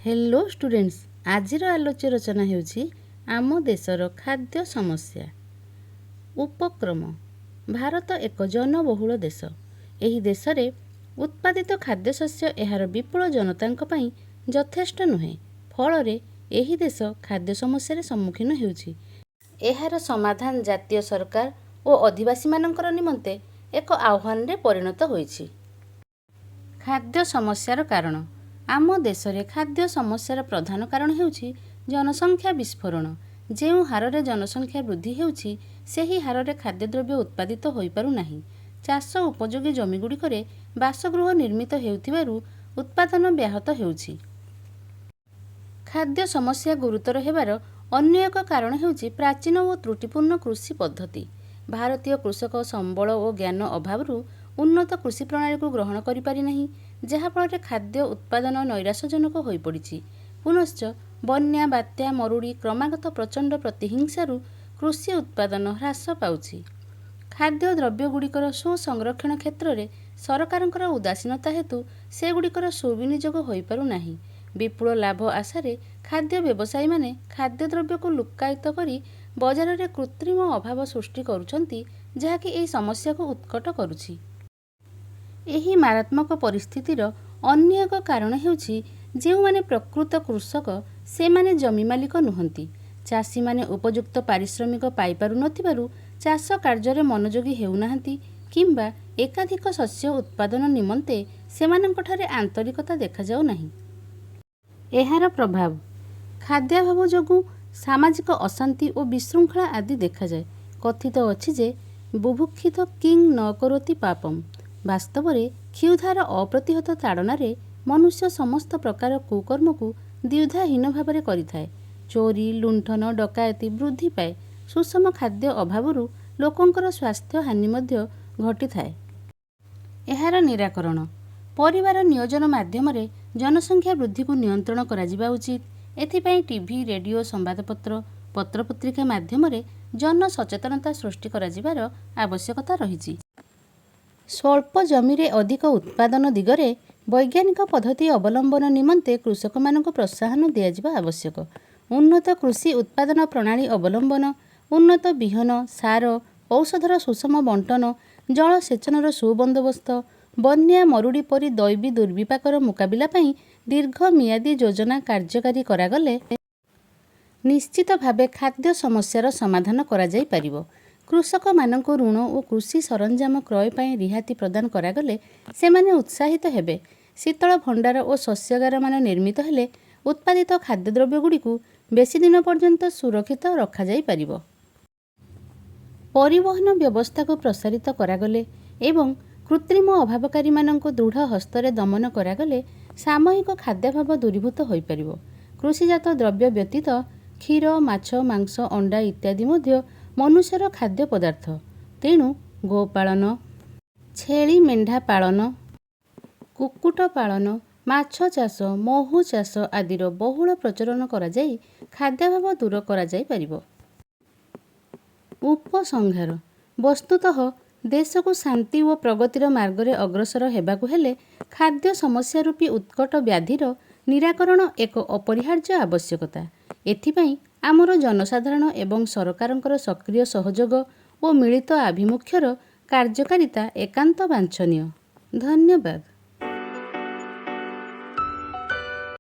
Hello students, ଆଜିର ଆଲୋଚ୍ୟ ରଚନା ହେଉଛି ଆମ ଦେଶର ଖାଦ୍ୟ ସମସ୍ୟା। ଉପକ୍ରମ: ଭାରତ ଏକ ଜନବହୁଳ ଦେଶ। ଏହି ଦେଶରେ ଉତ୍ପାଦିତ ଖାଦ୍ୟଶସ୍ୟ ଏହାର ବିପୁଳ ଜନତାଙ୍କ ପାଇଁ ଯଥେଷ୍ଟ ନୁହେଁ। ଫଳରେ ଏହି ଦେଶ ଖାଦ୍ୟ ସମସ୍ୟାରେ ସମ୍ମୁଖୀନ ହେଉଛି। ଏହାର ସମାଧାନ ଜାତୀୟ ସରକାର ଓ ଅଧିବାସୀମାନଙ୍କର ନିମନ୍ତେ ଏକ ଆହ୍ୱାନରେ ପରିଣତ ହୋଇଛି। ଖାଦ୍ୟ ସମସ୍ୟାର କାରଣ: ଆମ ଦେଶରେ ଖାଦ୍ୟ ସମସ୍ୟାର ପ୍ରଧାନ କାରଣ ହେଉଛି ଜନସଂଖ୍ୟା ବିସ୍ଫୋରଣ। ଯେଉଁ ହାରରେ ଜନସଂଖ୍ୟା ବୃଦ୍ଧି ହେଉଛି, ସେହି ହାରରେ ଖାଦ୍ୟଦ୍ରବ୍ୟ ଉତ୍ପାଦିତ ହୋଇପାରୁନାହିଁ। ଚାଷ ଉପଯୋଗୀ ଜମିଗୁଡ଼ିକରେ ବାସଗୃହ ନିର୍ମିତ ହେଉଥିବାରୁ ଉତ୍ପାଦନ ବ୍ୟାହତ ହେଉଛି। ଖାଦ୍ୟ ସମସ୍ୟା ଗୁରୁତର ହେବାର ଅନ୍ୟ ଏକ କାରଣ ହେଉଛି ପ୍ରାଚୀନ ଓ ତ୍ରୁଟିପୂର୍ଣ୍ଣ କୃଷି ପଦ୍ଧତି। ଭାରତୀୟ କୃଷକ ସମ୍ବଳ ଓ ଜ୍ଞାନ ଅଭାବରୁ ଉନ୍ନତ କୃଷି ପ୍ରଣାଳୀକୁ ଗ୍ରହଣ କରିପାରିନାହିଁ, ଯାହାଫଳରେ ଖାଦ୍ୟ ଉତ୍ପାଦନ ନୈରାଶ୍ୟଜନକ ହୋଇପଡ଼ିଛି। ପୁନଶ୍ଚ ବନ୍ୟା, ବାତ୍ୟା, ମରୁଡ଼ି, କ୍ରମାଗତ ପ୍ରଚଣ୍ଡ ପ୍ରତିହିଂସାରୁ କୃଷି ଉତ୍ପାଦନ ହ୍ରାସ ପାଉଛି। ଖାଦ୍ୟଦ୍ରବ୍ୟଗୁଡ଼ିକର ସୁସଂରକ୍ଷଣ କ୍ଷେତ୍ରରେ ସରକାରଙ୍କର ଉଦାସୀନତା ହେତୁ ସେଗୁଡ଼ିକର ସୁବିନିଯୋଗ ହୋଇପାରୁନାହିଁ। ବିପୁଳ ଲାଭ ଆଶାରେ ଖାଦ୍ୟ ବ୍ୟବସାୟୀମାନେ ଖାଦ୍ୟଦ୍ରବ୍ୟକୁ ଲୁକ୍କାୟିତ କରି ବଜାରରେ କୃତ୍ରିମ ଅଭାବ ସୃଷ୍ଟି କରୁଛନ୍ତି, ଯାହାକି ଏହି ସମସ୍ୟାକୁ ଉତ୍କଟ କରୁଛି। ଏହି ମାରାତ୍ମକ ପରିସ୍ଥିତିର ଅନ୍ୟ ଏକ କାରଣ ହେଉଛି, ଯେଉଁମାନେ ପ୍ରକୃତ କୃଷକ, ସେମାନେ ଜମିମାଲିକ ନୁହନ୍ତି। ଚାଷୀମାନେ ଉପଯୁକ୍ତ ପାରିଶ୍ରମିକ ପାଇପାରୁନଥିବାରୁ ଚାଷ କାର୍ଯ୍ୟରେ ମନୋଯୋଗୀ ହେଉନାହାନ୍ତି କିମ୍ବା ଏକାଧିକ ଶସ୍ୟ ଉତ୍ପାଦନ ନିମନ୍ତେ ସେମାନଙ୍କଠାରେ ଆନ୍ତରିକତା ଦେଖାଯାଉନାହିଁ। ଏହାର ପ୍ରଭାବ: ଖାଦ୍ୟାଭାବ ଯୋଗୁଁ ସାମାଜିକ ଅଶାନ୍ତି ଓ ବିଶୃଙ୍ଖଳା ଆଦି ଦେଖାଯାଏ। କଥିତ ଅଛି ଯେ, ବୁଭୁକ୍ଷିତଃ କିଂ ନ କରୋତି ପାପମ୍। ବାସ୍ତବରେ କ୍ଷୁଧାର ଅପ୍ରତିହତ ତାଡ଼ନାରେ ମନୁଷ୍ୟ ସମସ୍ତ ପ୍ରକାର କୁକର୍ମକୁ ଦ୍ୱିଧାହୀନ ଭାବରେ କରିଥାଏ। ଚୋରି, ଲୁଣ୍ଠନ, ଡକାୟତି ବୃଦ୍ଧି ପାଏ। ସୁଷମ ଖାଦ୍ୟ ଅଭାବରୁ ଲୋକଙ୍କର ସ୍ୱାସ୍ଥ୍ୟହାନି ମଧ୍ୟ ଘଟିଥାଏ। ଏହାର ନିରାକରଣ: ପରିବାର ନିୟୋଜନ ମାଧ୍ୟମରେ ଜନସଂଖ୍ୟା ବୃଦ୍ଧିକୁ ନିୟନ୍ତ୍ରଣ କରାଯିବା ଉଚିତ। ଏଥିପାଇଁ ଟିଭି, ରେଡ଼ିଓ, ସମ୍ବାଦପତ୍ର, ପତ୍ରପତ୍ରିକା ମାଧ୍ୟମରେ ଜନସଚେତନତା ସୃଷ୍ଟି କରାଯିବାର ଆବଶ୍ୟକତା ରହିଛି। ସ୍ୱଳ୍ପ ଜମିରେ ଅଧିକ ଉତ୍ପାଦନ ଦିଗରେ ବୈଜ୍ଞାନିକ ପଦ୍ଧତି ଅବଲମ୍ବନ ନିମନ୍ତେ କୃଷକମାନଙ୍କୁ ପ୍ରୋତ୍ସାହନ ଦିଆଯିବା ଆବଶ୍ୟକ। ଉନ୍ନତ କୃଷି ଉତ୍ପାଦନ ପ୍ରଣାଳୀ ଅବଲମ୍ବନ, ଉନ୍ନତ ବିହନ, ସାର, ଔଷଧର ସୁଷମ ବଣ୍ଟନ, ଜଳସେଚନର ସୁବନ୍ଦୋବସ୍ତ, ବନ୍ୟା, ମରୁଡ଼ି ପରି ଦୈବୀ ଦୁର୍ବିପାକର ମୁକାବିଲା ପାଇଁ ଦୀର୍ଘମିଆଦୀ ଯୋଜନା କାର୍ଯ୍ୟକାରୀ କରାଗଲେ ନିଶ୍ଚିତ ଭାବେ ଖାଦ୍ୟ ସମସ୍ୟାର ସମାଧାନ କରାଯାଇପାରିବ। କୃଷକମାନଙ୍କୁ ଋଣ ଓ କୃଷି ସରଞ୍ଜାମ କ୍ରୟ ପାଇଁ ରିହାତି ପ୍ରଦାନ କରାଗଲେ ସେମାନେ ଉତ୍ସାହିତ ହେବେ। ଶୀତଳଭଣ୍ଡାର ଓ ଶସ୍ୟାଗାରମାନ ନିର୍ମିତ ହେଲେ ଉତ୍ପାଦିତ ଖାଦ୍ୟଦ୍ରବ୍ୟଗୁଡ଼ିକୁ ବେଶୀଦିନ ପର୍ଯ୍ୟନ୍ତ ସୁରକ୍ଷିତ ରଖାଯାଇପାରିବ। ପରିବହନ ବ୍ୟବସ୍ଥାକୁ ପ୍ରସାରିତ କରାଗଲେ ଏବଂ କୃତ୍ରିମ ଅଭାବକାରୀମାନଙ୍କୁ ଦୃଢ଼ ହସ୍ତରେ ଦମନ କରାଗଲେ ସାମୟିକ ଖାଦ୍ୟାଭାବ ଦୂରୀଭୂତ ହୋଇପାରିବ। କୃଷିଜାତ ଦ୍ରବ୍ୟ ବ୍ୟତୀତ କ୍ଷୀର, ମାଛ, ମାଂସ, ଅଣ୍ଡା ଇତ୍ୟାଦି ମଧ୍ୟ ମନୁଷ୍ୟର ଖାଦ୍ୟ ପଦାର୍ଥ। ତେଣୁ ଗୋପାଳନ, ଛେଳି ମେଣ୍ଢା ପାଳନ, କୁକ୍କୁଟ ପାଳନ, ମାଛଚାଷ, ମହୁଚାଷ ଆଦିର ବହୁଳ ପ୍ରଚଳନ କରାଯାଇ ଖାଦ୍ୟାଭାବ ଦୂର କରାଯାଇପାରିବ। ଉପସଂହାର: ବସ୍ତୁତଃ ଦେଶକୁ ଶାନ୍ତି ଓ ପ୍ରଗତିର ମାର୍ଗରେ ଅଗ୍ରସର ହେବାକୁ ହେଲେ ଖାଦ୍ୟ ସମସ୍ୟାରୂପୀ ଉତ୍କଟ ବ୍ୟାଧିର ନିରାକରଣ ଏକ ଅପରିହାର୍ଯ୍ୟ ଆବଶ୍ୟକତା। ଏଥିପାଇଁ ଆମର ଜନସାଧାରଣ ଏବଂ ସରକାରଙ୍କର ସକ୍ରିୟ ସହଯୋଗ ଓ ମିଳିତ ଆଭିମୁଖ୍ୟର କାର୍ଯ୍ୟକାରିତା ଏକାନ୍ତ ବାଞ୍ଛନୀୟ। ଧନ୍ୟବାଦ।